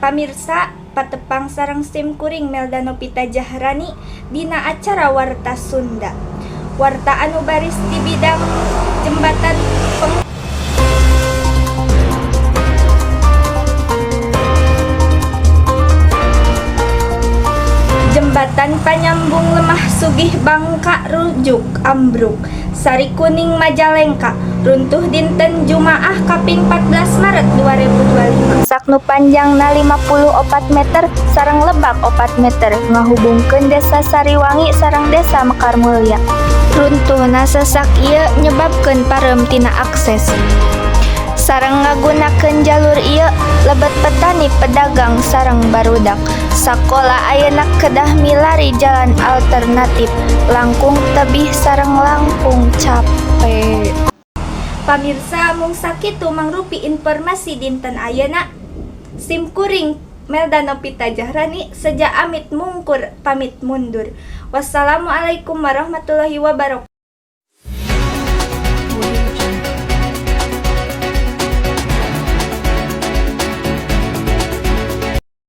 Pamirsa, patepang sareng sim kuring Melda Novita Jahrani dina acara Warta Sunda. Warta anu baris di bidang jembatan peng Jembatan panyambung Lemah Sugih Bangka Rujuk ambruk Sari Kuning Majalengka runtuh dinten Jumaah kaping 14 Maret 2025. Sasak nu panjangna 54 meter sareng lebak 4 meter ngahubungkeun Desa Sariwangi sareng Desa Mekarmulya. Runtuhna sasak ieu nyebabkeun pareum tina akses. Sareng ngagunakeun jalur ieu lebet petani, pedagang sareng barudak sakola ayeuna kedah milari jalan alternatif langkung tebih sareng langkung cape. Pamirsa, mung sakitu mangrupi informasi dinten ayeuna. Sim kuring Melda Novita Jahrani seja amit mungkur pamit mundur. Wassalamualaikum warahmatullahi wabarakatuh.